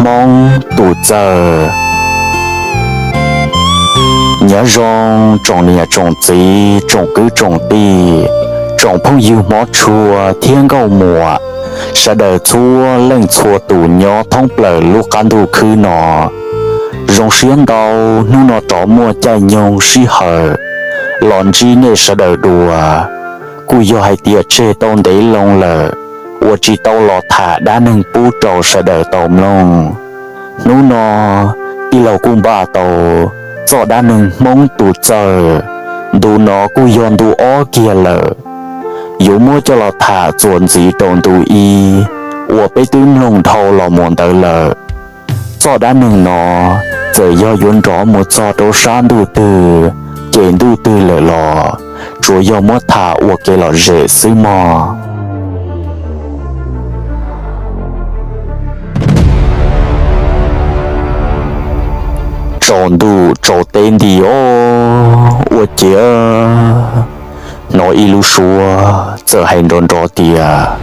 Hmoob tus txawj. Nyob zoo tsoom niam tsoom txiv, tsoom kwv tsoom tij, tsoom phooj ywg hmov tshua thiab nkauj muam, sawv daws txhua leej txhua tus nyob thoob plaws lub qab ntuj khwb no. Zoo siab ntau, hnub no rov muaj caij nyoog sij hawm los ntsib nej sawv daws dua. Kuj yog hais tias tseg tau ntev loo lawm uas tsis tau los tham dab neeg pub rau sawv daws tau mloog. Hnub no, tij laug kuj npaj tau txoj dab neeg Hmoob tus txawj. Ntu no kuj yog ntu ob kiag lawm, yuav muab coj los tham txuas ntxiv rau ntu ib uas peb twb mloog dhau los mus ntawd lawm. Txoj dab neeg no txawm yog yuav nrov mus txog rau sab ntuj twg, ces ntuj twg lawm los tsuas yog muab tham ua kev lom zem xwb mog. Tsaus ntuj tsaus teb nti os, ua ciav hnov ib lub suab txawm hais nrov nrov tias,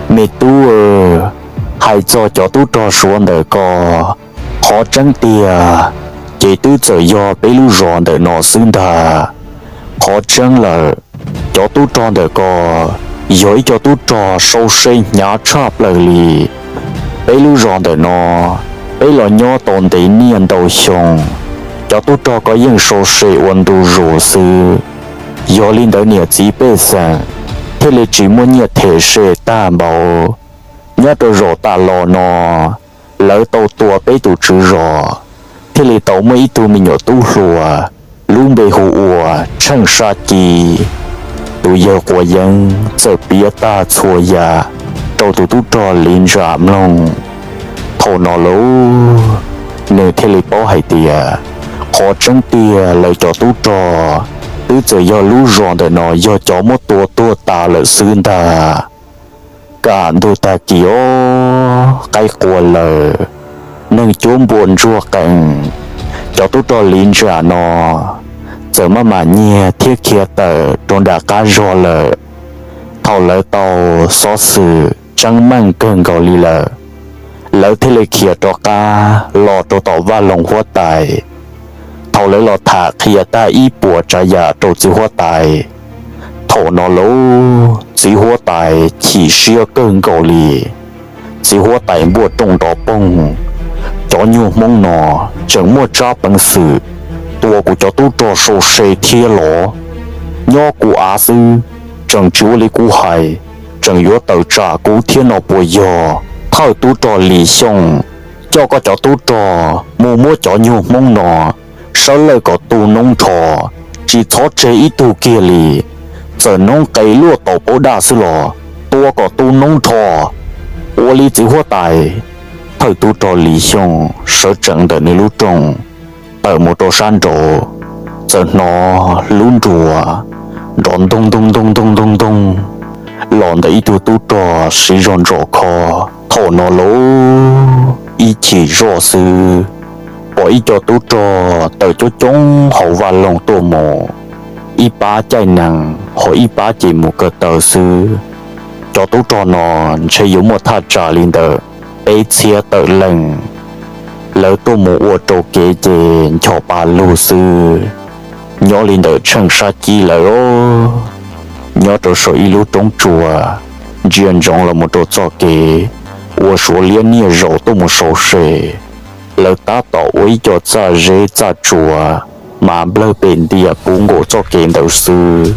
Me tub, hais txog cov tub rog Suav ntawm ko, qhov tseeb tiag ces twb txawm yog peb lub zos ntawm no xwb ntag. Qhov tseeb lawm, cov tub rog ntawm ko yog ib co tub rog sau se hnyav tshaj plaws li. Peb lub zos ntawm no, peb los nyob tau ntev niaj ntau xyoo, cov tub rog ko yeej sau se ua ntu zus xwb. Yog li ntawd niam txiv pej xeem thiaj li tsis muaj nyiaj them se tag npaum. Nyob rau zaum tas los no, lawv tau tua peb tus tswv zos, thiaj li tau muaj ib tug me nyuam tub hluas, lub npe hu ua Tsheej Sab Ci. Tus yawg quav yeeb txawm piav tag txhua yam rau tus tub rog Liv Ntsa mloog. Thaum no lauj, nws thiaj li paub hais tias qhov tseeb tiag lawv cov tub rog twb txawm yog lub zos ntawm no yog cov muab tua tuag tas lawm xwb ntag. Kaj ntug tag kis os, qaib qua lawm, neeg cuab npua ntsuag qees, cov tub rog Liv Ntsa no txawm maj mam nyiag thiab khiav tawm rau nram qab zog lawm. Thaum lawv tau xov xwm tseeb meej kawg nkaus li lawm, lawv thiaj li khiav rov qab los rau tom vaj loog huab tais. Thaum lawv los tham qhia tag ib puas tsav yam rau txiv huab tais, thaum no lauj, txiv huab tais chim siab kawg nkaus li. Txiv huab tais npuaj rooj nrov poog, cov nyuag Hmoob no tseem muaj tsab peev xwm tua kuv cov tub rog sau se thiab los? Nyob kuv av xwb, tseem tsis ua li kuv hais, tseem yuav tawm tsam kuv thiab no puas yog? Thawj tub rog Lis Xyooj, coj koj cov tub rog mus muab cov nyuag Hmoob no sawv lawj kom tu noob nrho, tsis txhob tseg ib tug kiag li. Txawm noob qes luaj tau paub daj xwb los tua kom tu noob nrho. Ua li txiv huab tais. Thawj tub rog Lis Xyooj sawv tsees ntawm nws lub rooj, tawm mus rau sab nraud, txawm hnov lub nruas nrov ntoog ntoog ntoog ntoog ntoog ntoog los ntawm ib tug tub rog siv zog ntsos kho. Thaum no lauj, ib chim zoj xwb, pom ib co tub rog tawm coob coob hauv vaj loog tuaj mus, ib pab caij nees ho ib pab ces mus ko taw xwb. Cov tub rog no ntshe yuav muaj thaj tsam li ntawm peb txhiab tawm leej. Lawv tuaj mus ua rau kev ces ncho pa lug xwb. Nyob li ntawm Tsheej Sab Ci lawm, nyob rau saum ib lub roob tsua, ntsia ntsoov los mus rau txoj kev uas Suav liab niaj zaus tuaj mus sau se. Lawv tab tom ua ib co txaj zeb txaj tsua mas nplawg pem ntias puv nkaus txoj kev ntawd xwb.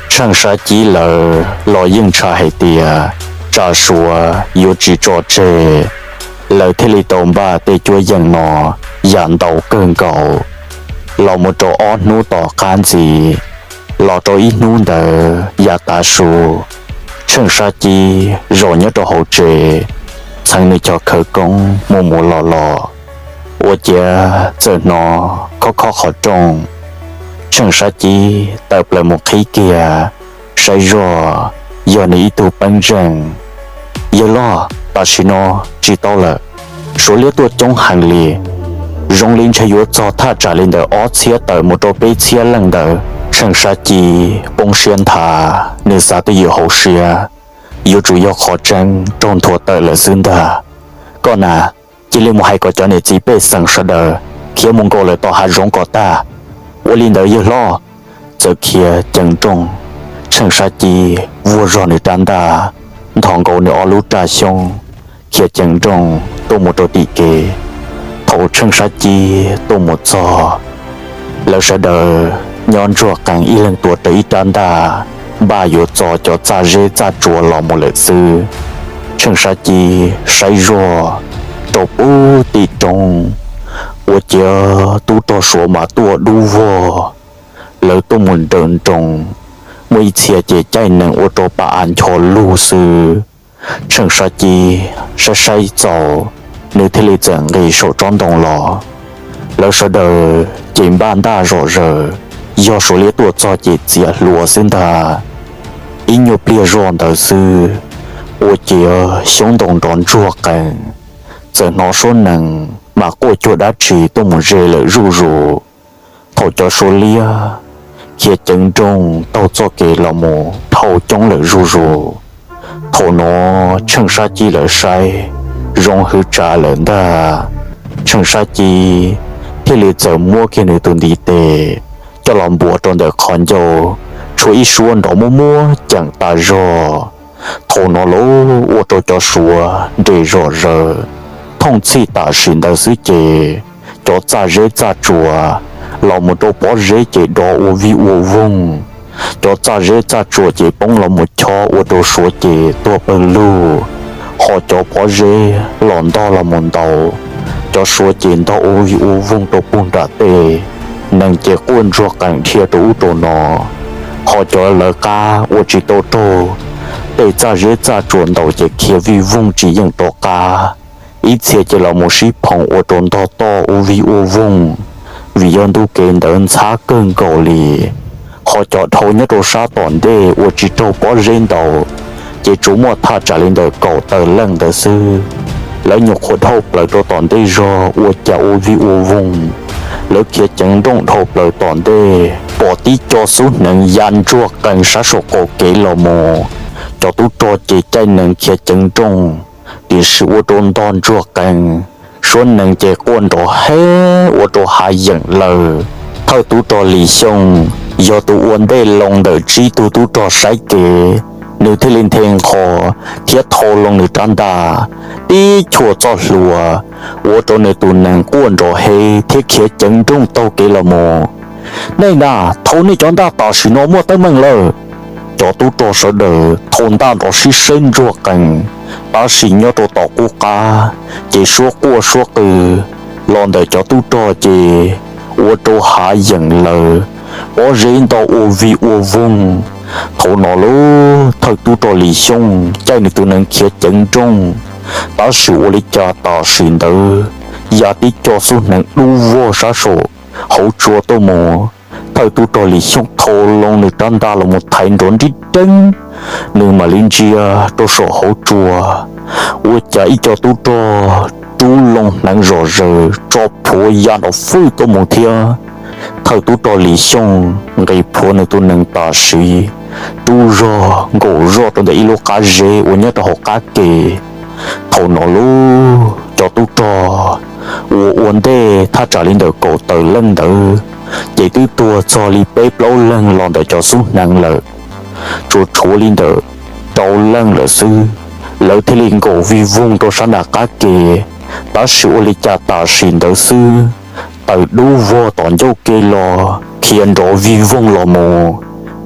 Tsheej Sab Ci lawv los yeej ntshai hais tias tsam Suav yuav tsis tso tseg, lawv thiaj li tau npaj tej cuab yeej no yam ntau kawg nkaus. Los mus rau ob hnub tom qab ntxiv, los rau ib hnub ntawd yav tav su, Tsheej Sab Ci zaum nyob rau hauv tsev, txheev nws cov khawv koob mus mus los los, ua ciav txawm hnov khob khob qhov rooj. Tsheej Sab Ci tawm plaws mus qhib kiag, saib zoj yog nws ib tug peeb zeej. Yawg loj, tam sim no tsis tau lawm, Suav liab tuaj coob heev li, zoo li ntshe yuav txog thaj tsam li ntawm ob txhiab tawm mus rau peb txhiab leej ntawd. Tsheej Sab Ci poob siab nthav, nws xav twj ywm hauv siab, yuav tsum yog qhov tseeb raug nthuav tawm lawm xwb ntag. Koj na, Cia li mus hais kom cov niam txiv pej xeem sawv daws khiav mus nkaum lawm tom hav zoov kom tag. Ua li ntawd yawg hlob. Txawm khiav ceev nrooj, Tsheej Sab Ci vuag zog nws rab ntaj, nthos nkaus nws ob lub raj xyoob, khiav ceev nrooj tuaj mus rau tim kev. Thaum Tsheej Sab Ci tuaj mus txog, lawv sawv daws nyob ntsuag qees ib leeg tuav rawv ib rab ntaj, npaj yuav txo cov txaj zeb txaj tsuas los mus lawm xwb. Tsheej Sab Ci saib zoj rau pub tim roob, ua ciav tub rog Suav mas tuaj dub vog. Lawv tuaj mus nrawm nroos, muaj ib txhia ces caij nees ua rau pas av ncho lug xwb. Tsheej Sab Ci saib saib txaus, nws thiaj li txawm nqis saum tsob ntoo los. Lawv sawv daws ces npaj ntaj zom zaws, yog Suav liab tuaj txog ces txiav hlua xwb ntag. Ib nyuag pliag zoj ntawd xwb, ua ciav xyoob ntoo nrov ntsuag qees, txawm hnov suab nees mas quaj cuag dab tsi tuaj mus ze lawm zuj zus. Thaum cov Suav liab khiav ceev nrooj taug txoj kev los mus dhau coob lawm zuj zus, thaum no Tsheej Sab Ci lawv saib zoo hwv tsav lawm ntag. Tsheej Sab Ci thiaj li txawm muab kiag nws tus ntiv tes coj los npuav rau ntawm qhov ncauj, tshuav ib suab nrov muaj muab ceem tas zog. Thaum no los ua rau cov Suav nres zom zaws, thooj txhij tam sim ntawd xwb ces cov txaj zeb txaj tsuas los mus rau pob zeb ces dov ua vij ua voog. Cov txaj zeb txaj tsuas ces poob los mus chob ua rau Suav ces tuag pawg lug, ho cov pob zeb los ntog los mus ntaus, cov Suav ces ntog ua vij ua voog rau puag nram tej, nees ces quaj ntsuag qees dhia rau ub rau no. Ho cov lawv qab ua tsis tau raug tej txaj zeb txaj tsuas ntaus ces khiav vij voog tsis yeej rov qab. Ib txhia ces los mus sib phoom ua rau ntog toj ua vij ua voog, vim yog ntu kev ntawd ntxhab kawg nkaus li. Ho cov dhau nyob rau sab tom ntej uas tsis raug pob zeb ntaus, ces tsuas muaj thaj tsam li ntawm kaum tawm leej ntawd xwb. Lawv nyuam qhuav dhau plaws rau tom ntej zog ua cas ua vij ua voog, lawv khiav ceev nrooj dhau plaws tom ntej pom tib co xub hneev ya ntsuag qees sab saum qaum kev los mus. Cov tub rog ces caij nees khiav ceev nrooj, tiam sis ua rau ntog ntsuag qees, suab nees ces quaj nrov heb ua rau hav yeem lawm. Thawj tub rog Lis Xyooj yog tus ua ntej loo ntawm tsib tug tub rog saib kev, nws thiaj li nthe nqho thiab thau loo nws rab ntaj, tib chua txoj hlua, ua rau nws tus nees quaj nrov heb thiab khiav ceev nrooj taug kev los mus. Nej na, thau nej cov ntaj tam sim no muaj teeb meem lawm. Cov tub rog sawv daws thau ntaj nrov sib saib ntsuag qees, tab sis nyob rau tom qub qab ces suab quaj suab qw los ntawm cov tub rog ces ua rau hav yeem lawm, pob zeb ntog ua vij ua voog. Thaum no lub thawj tub rog Lis Xyooj caij nws tus nees khiav ceev nrooj, tab sis ua li cas tam sim ntawd ya tib co xub hneev dub vog sab saum hauv tsua tuaj mus. Thawj tub rog Lis Xyooj thau loo nws rab ntaj los mus thaiv nrov nrib reeb, nws mam li ntsia rau saum hauv tsua, ua cas ib co tub rog rub loo hneev zom zaws tso plhuav ya nrov fwj tuaj mus thiab. Thawj tub rog Lis Xyooj nqis plhuav nws tus nees tam sim, rub zog nkaum zoj rau ntawm ib lub qab zeb uas nyob rau hauv qab ke. Thaum no lub cov tub rog uas ua ntej thaj tsam li ntawm kaum tawm leej ntawd ces twb tuag txog li peb plaub leeg los ntawm cov xub hneev lawm, tsuas tshuav li ntawm rau leej lawm xwb. Lawv thiaj li nkaum vij voog rau sab nram qab ke, tab sis ua li cas tam sim ntawd xwb, tawm dub vog tom ncauj ke los khiav nrov vij voog los mus,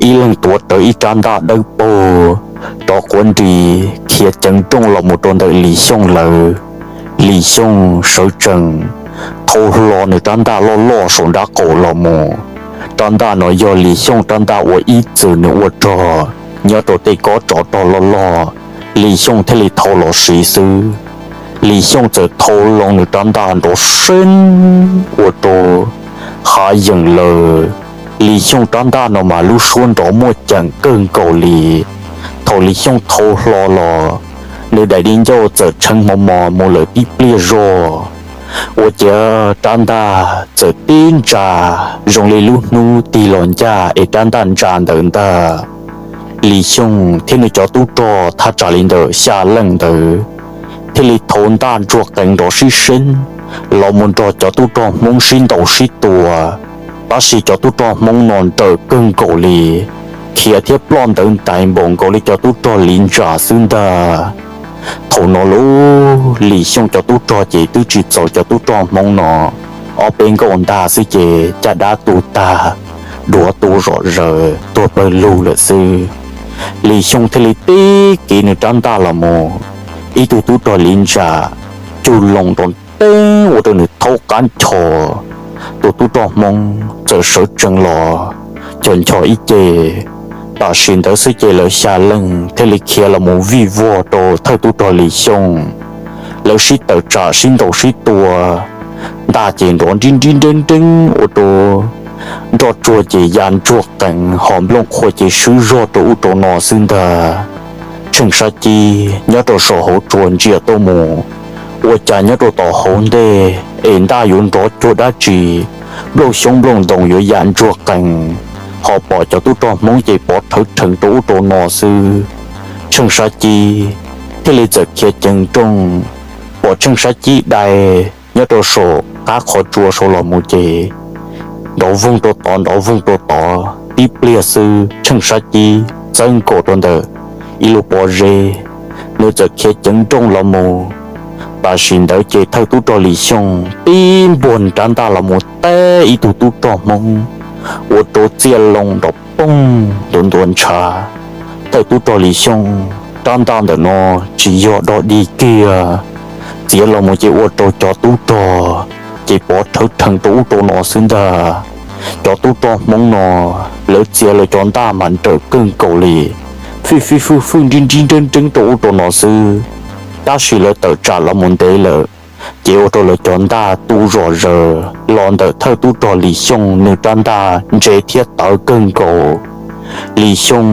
ib leeg tuav rawv ib rab ntaj dawb paug, rov quav nris khiav ceev nrooj los mus rau ntawm Lis Xyooj lawv. Lis Xyooj sawv tsees thau hlo nws rab ntaj loj loj saum nraub qaum los mus. Rab ntaj no yog Lis Xyooj rab ntaj uas ib txwm nws ua rog nyob rau tej kob tsov rog loj loj, Lis Xyooj thiaj li thau los siv xwb. Lis Xyooj txawm thau loo nws rab ntaj nrov seeb ua rau hav yeem lawm. Lis Xyooj rab ntaj no mas lub suab nrov muaj ceem kawg nkaus li. Thaum Lis Xyooj thau hlo los, nws daim di ncauj txawm tsheev hmo mos mus lawm tib pliag zog, ua ciav rab ntaj txawm tib ntsa zoo li lub hnub tig los ncaj es rab ntaj ntsa ntawd ntag. Lis Xyooj thiab nws cov tub rog thaj tsam li ntawm xya leej ntawd thiaj li thau ntaj ntsuag qees nrov sib seeb los mus nrog cov tub rog Hmoob sib ntaus sib tua. Tab sis cov tub rog Hmoob no nrawm kawg nkaus li, khiav thiab ploj ntawv ntais npaum nkaus li cov tub rog Lis Ntsa xwb ntag. Thaum no lub Lis Xyooj cov tub rog ces twb tsis txaus cov tub rog Hmoob no ob peb nkaus ntaj xwb ces caj dab tu tag, duav tu zom zaws tuag pawg lug lawm xwb. Lis Xyooj thiaj li tib kiv nws rab ntaj los mus, ib tug tub rog Lis Ntsa cug loo nrov nteeb ua rau nws thaub qab ncho. Tus tub rog Hmoob txawm sawv tsees los ncho ncho ib ce. Tam sim ntawd xwb ces lawv xya leej thiaj li khiav los mus vij vog rau thawj tub rog Lis Xyooj. Lawv sib tawm tsam sib ntaus sib tua, ntaj ces nrov nrib nrib nreeb nreeb ua rau nroj tsuag ces ya ntsuag qees, hos nplooj qhuav ces swb zog rau ub rau no xwb ntag. Tsheej Sab Cib nyob rau saum hauv tsuas ntsia tuaj mus, ua cas nyob rau tom hauv ntej es ntaj yuav nrov cuag dab tsi, nplooj xyoob nplooj ntoo yuav ya ntsuag qees, hos pom cov tub rog Hmoob ces pov rhawv rhees rau ub rau no xwb. Tsheej Sab Cib thiaj li txawm khiav ceev nrooj, pom Tsheej Sab Cib dai nyob rau saum qab qhov tsua saud los mus ces nrov voog rau tod nrov voog rau tod, tib pliag xwb Tsheej Sab Cib txawb nkaus rau ntawm ib lub pob zeb, nws txawm khiav ceev nrooj los mus. Tam sim ntawd ces thawj tub rog Lis Xyooj tib npuag nws rab ntaj los mus teb ib tug tub rog Hmoob ua rau txiaj loo nrov poog ntuav ntuav ntshav. Thawj tub rog Lis Xyooj rab ntaj ntawm no tsis yog dog dig kiag, txiav los mus ces ua rau cov tub rog ces pov rhawv rhees rau ub rau no xwb ntag. Cov tub rog Hmoob no lawv txiav lawv cov ntaj mas nrawm kawg nkaus li, fij fij fwj fwj nrib nrib nreeb nreeb rau ub rau no xwb. Tab sis lawv tawm tsam los mus ntev lawm, ces ua rau lawv cov ntaj tu zom zaws los ntawm thawj tub rog Lis Xyooj nws rab ntaj ntse thiab tawv kawg nkaus. Lis Xyooj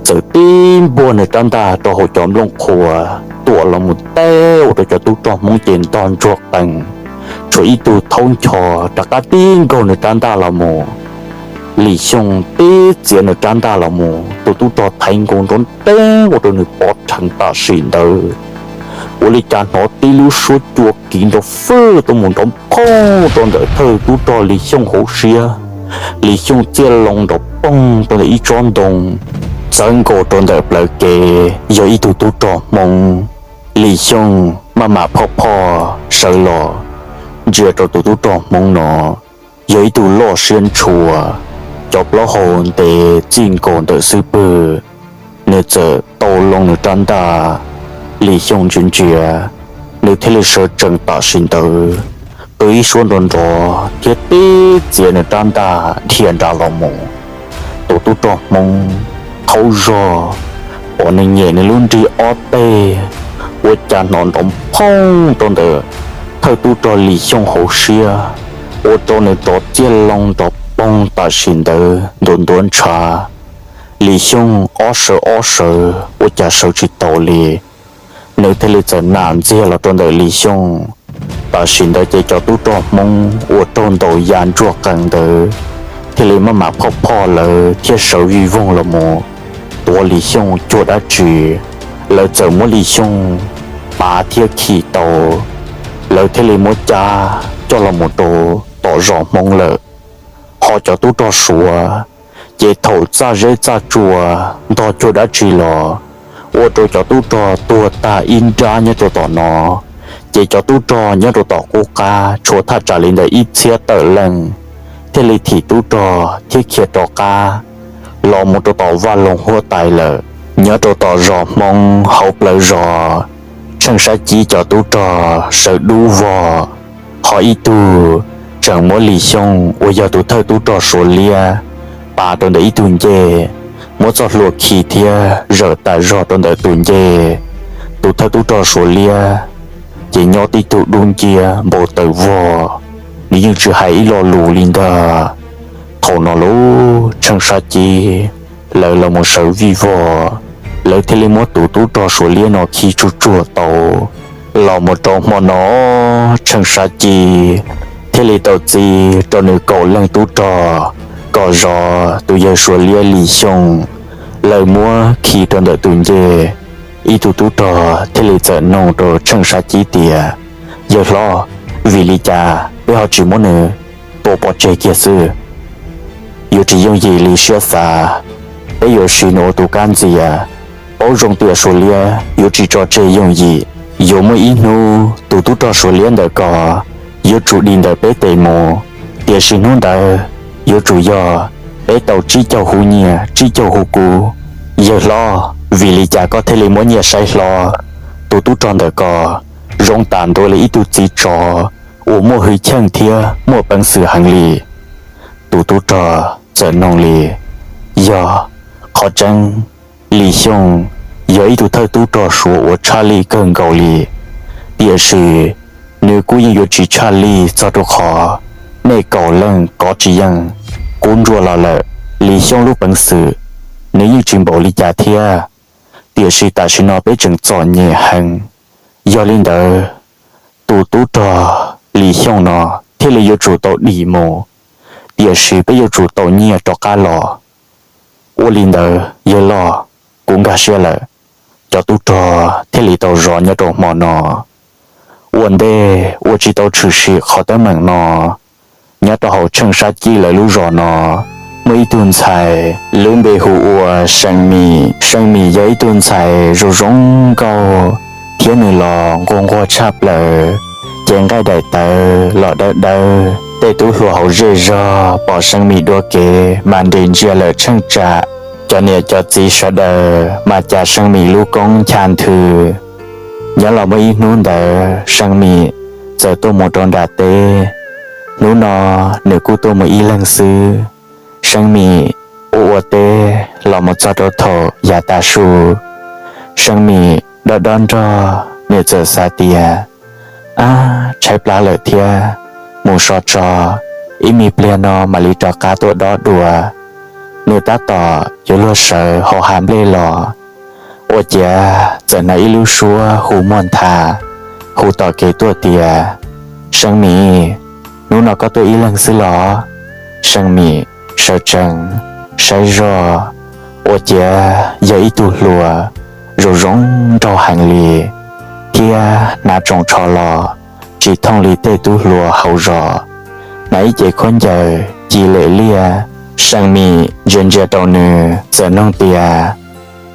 txawm tib npuag nws rab ntaj rau hauv cov nplooj qhuav tuam los mus teb ua rau cov tub rog Hmoob ces ntog ntsuag qees, tshuav ib tug thaub ncho rov qab tib nkaug nws rab ntaj los mus. Lis Xyooj tib txiav nws rab ntaj los mus, tus tub rog thaiv nkaus nrov nteeb ua rau nws pov rhees tam sim ntawd. Ua li cas hnov tib lub suab cua kiv nrov fwj tuaj mus nrov phooj rau ntawm thawj tub rog Lis Xyooj hauv siab. Lis Xyooj txiaj loo nrov poog rau ntawm ib tsob ntoo, txawv nkaus rau ntawm plawv kev yog ib tug tub rog Hmoob. Lis Xyooj maj mam phoj phoj sawv los, ntsia rau tus tub rog Hmoob no, yog ib tug loj siab ntshua, cov plaub hau ntev txij nkaus ntawm xub pwg. Nws txawm tau loo nws rab ntaj. Lis Xyooj ntsia ntsia, nws thiaj li sawv tsees tam sim ntawd, qw ib suab nrov nrov thiab tib txiav nws rab ntaj dhia nrad los mus. Tus tub rog Hmoob thaub zog, pom nws nyem nws lub nrig ob teg, ua cas hnov nrov phooj rau ntawm thawj tub rog Lis Xyooj hauv siab, ua rau nws rov txiaj loo nrov poog tam sim ntawd ntuav ntuav ntshav. Lis Xyooj ob sawv ob sawv ua cas sawv tsis taus li, nws thiaj li txawm nam ntxiag los rau ntawm Lis Xyooj. Tam sim ntawd ces cov tub rog Hmoob uas raug ntaus ya ntsuag qees ntawd thiaj li maj mam phoj phoj lawv thiab sawv vij voog los mus tuav Lis Xyooj cuag dab tsi. Lawv txawm muab Lis Xyooj pav thiab khi tau, lawv thiaj li muab cab coj los mus rau tom zos Hmoob lawm. Ho cov tub rog Suav ces thaum txaj zeb txaj tsua ntog cuag dab tsi los ua rau cov tub rog tuag tag ib nrab nyob rau tom no. Ces cov tub rog nyob rau tom qub qab tshuav thaj tsam li ntawm ib txhiab tawm leej thiaj li thim tub rog thiab khiav rov qab los mus rau tom vaj loog huab tais lawm. Nyob rau tom zos Hmoob hauv plawv zos, Tsheej Sab Cib cov tub rog sawv dub vog, ho ib tug tseem muab Lis Xyooj uas yog tus thawj tub rog Suav liab pav rau ntawm ib tug ncej, muab txoj hlua khi thiab zawm tas zog rau ntawm tus ncej. Tus thawj tub rog Suav liab ces nyob tib tug dub nciab npau taws vog, nws yeej tsis hais ib lo lus li ntag. Thaum no lub Tsheej Sab Cib lawv los mus sawv vij vog, lawv thiaj li muab tus tub rog Suav liab no khi tsuj tsuag tau. Los mus rau hmo no, Tsheej Sab Cib thiaj li tau txib rau nws kaum leej tub rog kom zov tus yawg Suav liab Lis Xyooj, lawv muab khi rau ntawm tus ncej. Ib tug tub rog thiaj li txawm noog rau Tsheej Sab Cib tias, Yawg hlob, vim li cas peb ho tsis muab nws tua pov tseg kiag xwb? Yuav tsis yooj yim li siab xav. Peb yuav siv nws ua tus kab ntxias. Paub zoo tias Suav liab yuav tsis tso tseg yooj yim. Yuav muaj ib hnub tus tub rog Suav liab ntawm ko yuav tsum dim ntawm peb tes mus, tiam sis hnub ntawd yuav tsum yog peb tau tsib caug hub nyiaj tsib caug hub kub. Yawg hlob, vim li cas koj thiaj li muab nyiaj saib hlob? Tus tub rog ntawm ko zoo tas ntua li ib tug txiv tsov uas muaj hwj chim thiab muaj peev xwm heev li. Tus tub rog txawm noog li, Yog, qhov tseeb, Lis Xyooj yog ib tug thawj tub rog Suav uas tshaj lij kawg nkaus li, tiam sis nws kuj yeej yuav tsis tshaj lij txog rau qhov nej kaum leej kov tsis yeej qub ntsuag los lawm. Lis Xyooj lub peev xwm nws yeej tsis npaum li cas thiab, tiam sis tam sim no peb tseem txom nyem heev. Yog li ntawd, tus tub rog Lis Xyooj no thiaj li yuav tsum tau dim mus, tiam sis peb yuav tsum tau nyiaj rov qab los. Ua li ntawd yawg loj, kuv nkag siab lawm. Cov tub rog thiaj li tau zov nyob rau hmo no. Ua ntej uas tsis tau tshwm sim qhov teeb meem no, nyob rau hauv Tsheej Sab Cib lawv lub zos no muaj ib tug ntxhais lub npe hu ua See Mim. See Mim yog ib tug ntxhais zoo zoo nkauj thiab nws los nquag nquag tshaj plaws, cev nqaij daim tawv los dawb dawb. Tej tub hluas hauv zej zog pom See Mim dua kev mas nres ntsia lawm tsheej tsam. Cov niam cov txiv sawv daws mas cas See Mim lub koob ncha nthwv. Nyob los muaj ib hnub ntawd See Mim txawm tuaj mus rau nram teb. Hnub no nws kuj tuaj mus ib leeg xwb. See Mim ua ua teb los mus txog rau thaum yav tav su, See Mim dob dob nrog, nws txawm xav tias, Ab, tshaib plab lawm thiab, mus so tso, ib me pliag no mam li rov qab tuaj dob dua. Nws tab tom yuav luag sawv hauv hav nplej los, ua ciav txawm hnov ib lub suab hu muag nthav, hu tom kev tuaj tias, See Mim, hnub no koj tuaj ib leeg xwb los? See Mim sawv tsees saib zoj, ua ciav yog ib tug hluas zoo zoo nraug heev li, thiab hnav tsoos tsho los tsis thooj li tej tub hluas hauv zos. Hnav ib ce khaub ncaws ci lem liaj. See Mim ntsia ntsia rau nws txawm noog tias,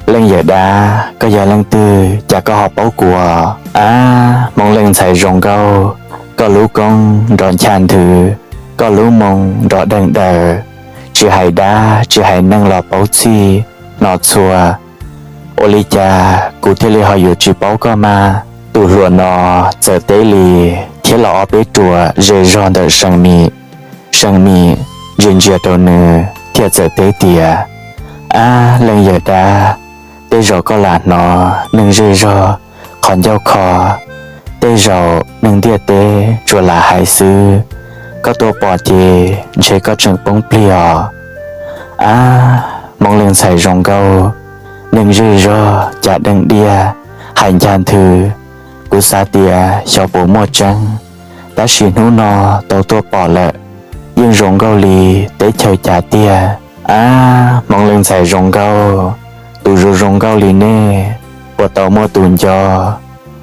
Leej yawm dab, koj yog leej twg, cas koj ho paub kuv? Ab, Hmoob leej ntxhais zoo nkauj, koj lub koob nrov ncha nthwv, koj lub moo nrov deeg daws, tsis hais dab tsis hais neeg los paub txhij no txhua. Ua li cas kuv thiaj li ho yuav tsis paub koj mas? Tus hluas no txawm teb li thiab los ob peb ruam ze zog ntawm See Mim. See Mim ntsia ntsia rau nws thiaj txawm teb tias, Ab, leej yawm dab, tej zaum koj lam hnov neeg zej zog qhov ncauj kho, tej zaum neeg ntiaj teb tsuas lam hais xwb. Koj tuaj pom ces ntshe koj tseem poob plig os. Ab, Hmoob leej ntxhais zoo nkauj, neeg zej zog cas deeg diaj hais ncha nthwv. Kuv xav tias xyov puas muaj tseeb, tab sis hnub no tau tuaj pom lawm, yeej zoo nkauj li teb chaws cas tiag. Ab, Hmoob leej ntxhais zoo nkauj, tus zoo zoo nkauj li nej, puas tau muaj tus nco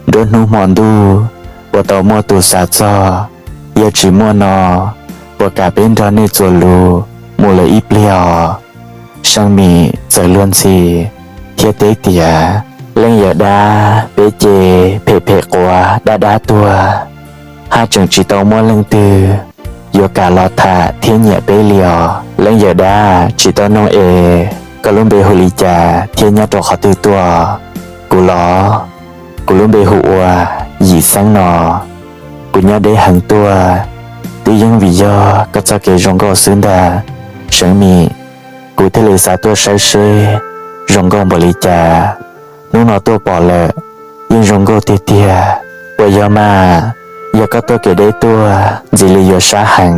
nruab hnub hmo ntuj? Puas tau muaj tus xav txog? Yog tsis muaj no, puas kam peb nrog nej txuas lus mus lawm ib pliag os? See Mim txawm luag ntxhi thiab teb tias, Leej yawm dab, peb ces phem phem quav dab dab tuag, haj tseem tsis tau muaj leej twg yuav kam los tham thiab nyiam peb li os. Leej yawm dab, tsis tau noog es koj lub npe hu li cas thiab nyob rau qhov twg tuaj? Kuv los, kuv lub npe hu ua Yim Xeeb no. Kuv nyob deb heev tuaj, twb yeej vim yog koj txoj kev zoo nkauj xwb ntag. See Mim, kuv thiaj li xav tuaj saib seb zoo nkauj npaum li cas, hnub no tuaj pom lawm yeej zoo nkauj tiag tiag. Puas yog mas? Yog koj tuaj kev deb tuaj ntxim li yuav sab heev.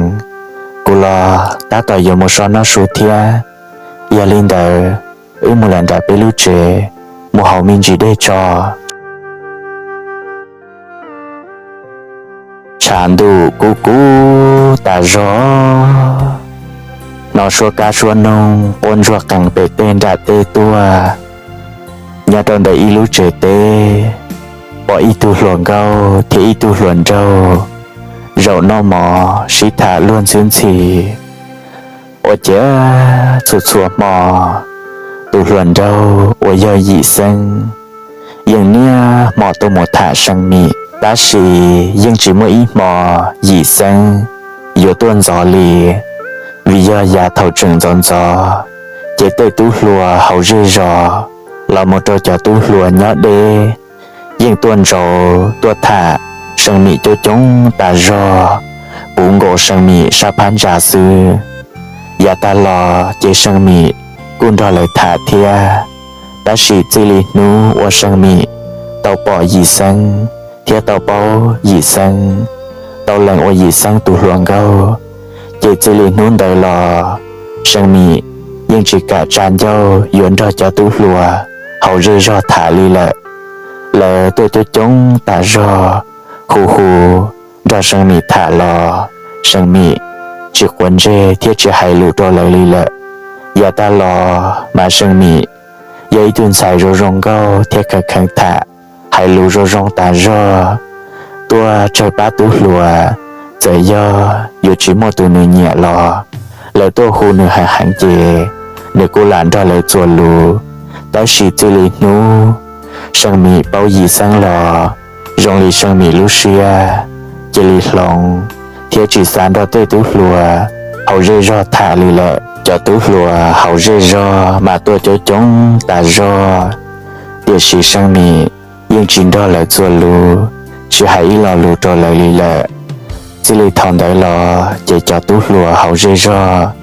Kuv los tab tom yuav mus so noj su thiab. Yog li ntawd, wb mus lawm nram peb lub tsev, mus haus me ntsis dej tso. Tshav ntuj kub kub tas zog, hnov suab kab suab noog quaj ntsuag qees pem tej nram tej tuaj. Nyob rau ntawm ib lub tsev teb, pom ib tug hluas nkauj thiab ib tug hluas nraug zaum noj mov sib tham luag ntxwb ntxhi. Ua ciav txhua txhua hmo, tus hluas nraug uas yog Yim Xeeb yeej niaj hmo tuaj mus tham See Mim, tab sis yeej tsis muaj ib hmo Yim Xeeb yuav tuaj ntxov li. Vim yog yav thaum tseem ntxov ntxov, ces tej tub hluas hauv zej zos los mus rau cov tub hluas nyob deb yeej tuaj ntsauv tuaj tham See Mim coob coob tas zog, puv nkaus See Mim sab phab ntsa xwb. Yav tag los ces See Mim kuj nrog lawv tham thiab, tab sis txij li hnub uas See Mim tau pom Yim Xeeb thiab tau paub Yim Xeeb, tau lees ua Yim Xeeb tus hluas nkauj, ces txij li hnub ntawd los See Mim yeej tsis kam tsa ncauj yuav nrog cov tub hluas hauv zej zog tham li lawm. Lawv tuaj coob coob tas zog, hu hu nrog See Mim tham los See Mim tsis quav ntsej thiab tsis hais lus rau lawv li lawm. Yav tag los mas See Mim yog ib tug ntxhais zoo zoo nkauj thiab kheev kheev tham, hais lus zoo zoo tas zog, tuaj tsawg pab tub hluas, txawm yog yuav tsis muaj tus nws nyiam los lawv tuaj hu nws heev heev ces nws kuj lam nrog lawv txuas lus. Tab sis txij li hnub See Mim paub Yim Xeeb los zoo li See Mim lub siab cia li hloov thiab tsis xav nrog tej tub hluas hauv zej zog tham li lawm. Cov tub hluas hauv zej zog mas tuaj coob coob tas zog, tiam sis See Mim yeej tsis nrog lawv txuas lus, tsis hais ib lo lus rau lawv li lawm. Txij li thaum ntawd los ces cov tub hluas hauv zej zog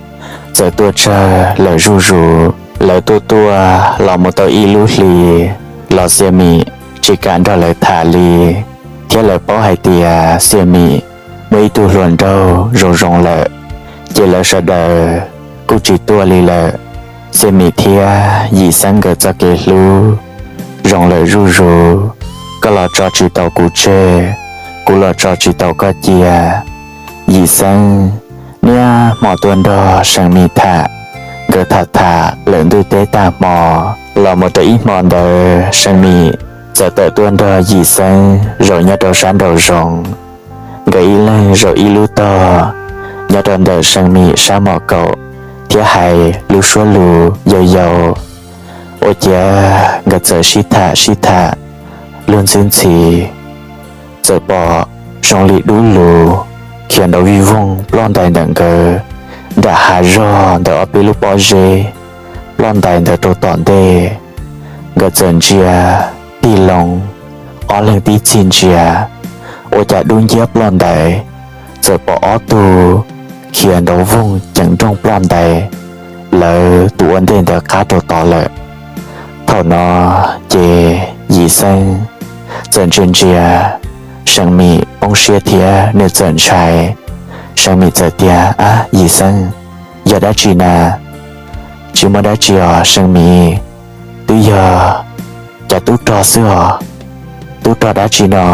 txawm tuaj tsawg lawm zuj zus. Lawv tuaj tuaj los mus tau ib lub hlis los Xia Mim tsis kam nrog lawv tham li, thiab lawv paub hais tias Xia Mim muaj ib tug hluas nraug zoo zoo lawm, ces lawv sawv daws kuj tsis tuaj li lawm. Xia Mim thiab Yim Xeeb nkawd txoj kev hlub zoo lawm zuj zus, koj los tso tsis tau kuv tseg, kuv los tso tsis tau koj cia. Yim Xeeb niaj hmo tuaj nrog See Mim tham, nkawd tham tham lawm ntuj teb tag hmo. Los mus rau ib hmo ntawd See Mim txawm tawm tuaj nrog Yim Xeeb zaum nyob rau sab nraum zoov. Nkawd ib leeg zaum ib lub tog nyob rau ntawm See Mim sab mom kaum thiab hais lub suab lus yau yau. Ua ciav nkawd txawm sib tham sib tham luag ntxwb ntxhi, txawm pom zoo li dub lug khiav nrov vij voog ploj ntais ntawm nkawd nram hav zog ntawm ob peb lub pob zeb, ploj ntais ntawd rau tom ntej. Nkawd txawm ntsia tig loo, ob leeg tib txig ntsia, ua cas dub nciab ploj ntais, txawm pom ob tug khiav nrov voog ceev nrooj ploj ntais, lawv tus ua ntej ntawd qab rau tod lawm. Thaum no ces Yim Xeeb txawm ntsia ntsia See Mim poob siab thiab nws txawm ntshai. See Mim txawm tias, Ab Yim Xeeb, yog dab tsi na? Tsis muaj dab tsi os See Mim, twb yog cov tub rog xwb os. Tub rog dab tsi no?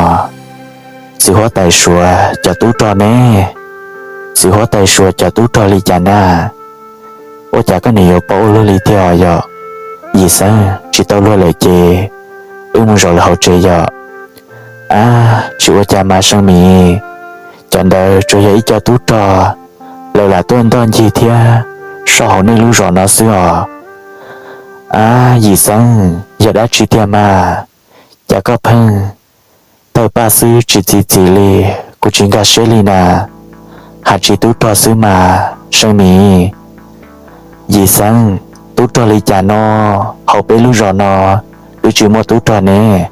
Txiv huab tais suav cov tub rog ne. Txiv huab tais suav cov tub rog li cas na? Ua cas koj nim yuav paub ua luaj li thiab os yom? Yim Xeeb, tsis tau luag lawm ces wb mus zaum lawm hauv tsev yom. Ab, tsis ua cas mas See Mim, cov ntawd tsuas yog ib co tub rog, lawv lam tuaj ntoj ncig thiab soj hauv nej lub zos no xwb os. Ab Yim Xeeb, yog dab tsi tiag mas? Cas koj pheej tawg paj xwb tsis txi txiv li, kuv tsis nkag siab li na. Hais tsis tub rog xwb mas See Mim. Yim Xeeb, tub rog li cas no? Hauv peb lub zos no twb tsis muaj tub rog ne.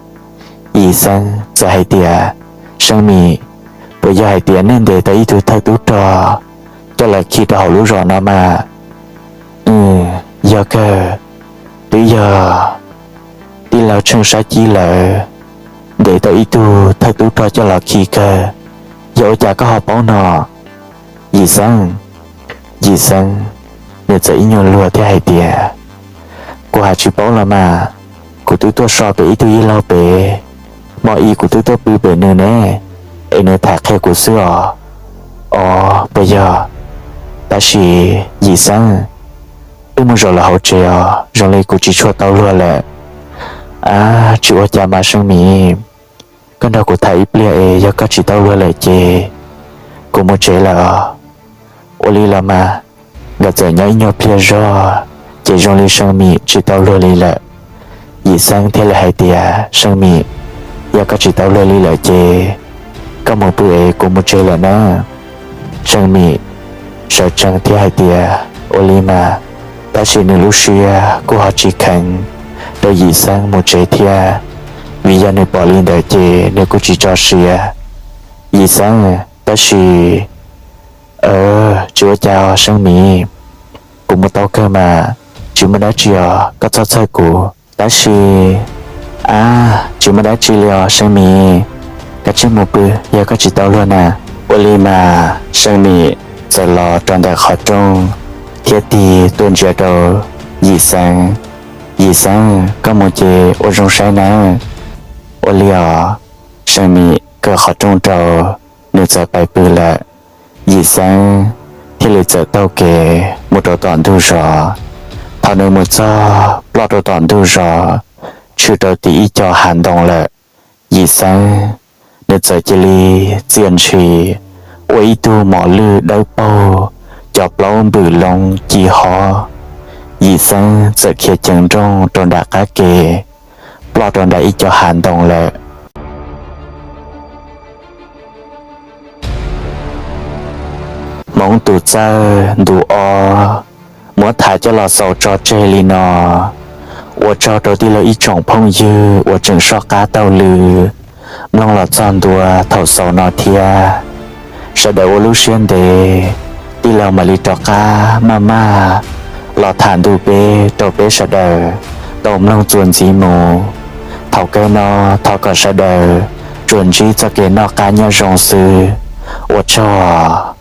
Yim Xeeb txawm hais tias, See Mim, puas yog hais tias nej ntes tau ib tug thawj tub rog coj los khi rau hauv lub zos no mas? Yog kawg, twb yog tij laug Tsheej Sab Cib lawv ntes tau ib tug thawj tub rog coj los khi kawg. Yog ua cas koj ho paub no? Yim Xeeb, Yim Xeeb, nws txawm ib nyuag luag thiab hais tias, kuv hais tsis paub los mas, kuv twb tuaj so pem ib tug yij laug pem, hmo ib kuv twb tuaj pw pem nws ne, es nws tham qhia kuv xwb os. Os, puas yog? Tab sis Yim Xeeb, wb mus zaum lawm hauv tsev os, zoo li kuv tsis tshua tau luag lawm. Ab, tsis ua cas mas Seej Mim, koj nrog kuv tham ib pliag es yog koj tsis tau luag lawm ces kuv mus tsev lawm os. Ua li los mas. Nkawd txawm nyob ib nyuag pliag zog ces zoo li Seej Mim tsis tau luag li lawm. Yim Xeeb thiaj li hais tias, Seej Mim, yog koj tsis tau luag li lawm ces koj mus pw es kuv mus tsev lawm nawb. Seej Mim sawv tsees thiab hais tias, Ua li mas. Tab sis nws lub siab kuj ho tsis kheev rau Yim Xeeb mus tsev thiab, vim yog nws pom li ntawd ces nws kuj tsis tso siab. Yim Xeeb, tab sis, tsis ua cas os Seej Mim, kuv mus tau kawg mas, tsis muaj dab tsi os, koj txhob txhawj kuv. Tab sis, ab, tsis muaj dab tsi li os Seej Mim, kav tsij mus pw, yog koj tsis tau luag na. Ua li mas Seej Mim txawm los rau ntawm qhov rooj thiab tig tuaj ntsia rau Yim Xeeb. Yim Xeeb, koj mus ces ua zoo saib nawb. Ua li os. Seej Mim kaw qhov rooj rau, nws txawm pais pw lawm. Yim Xeeb thiaj li txawm taug kev mus rau tom ntug zos. Thaum nws mus txog ploj rau tom ntug zos, tshwm rau tim ib co hav ntoo lawm. Yim Xeeb, nws txawm cia li txiaj ntshis ua ib tug mos lwj dawb paug, cov plaub npwm loo ci hob. Yim Xeeb txawm khiav ceev nrooj rau nram qab ke, ploj rau nram ib co hav ntoo lawm. Hmoov tus txawj ntu ob, muab tham coj los xaus tso tseg li no. Ua tsaug rau tij laug ib tsoom phooj ywg uas tseem soj qab taug lw mloog los txog ntua thaum xaus no thiab. Sawv daws ua lub siab ntev, tij laug mam li rov qab maj maj los tham ntu peb rau peb sawv daws tau mloog txuas ntxiv mus. Thaum kawg no, thov kom sawv daws tsuas ntsib txoj kev noj qab nyob zoo xwb. Ua tsaug.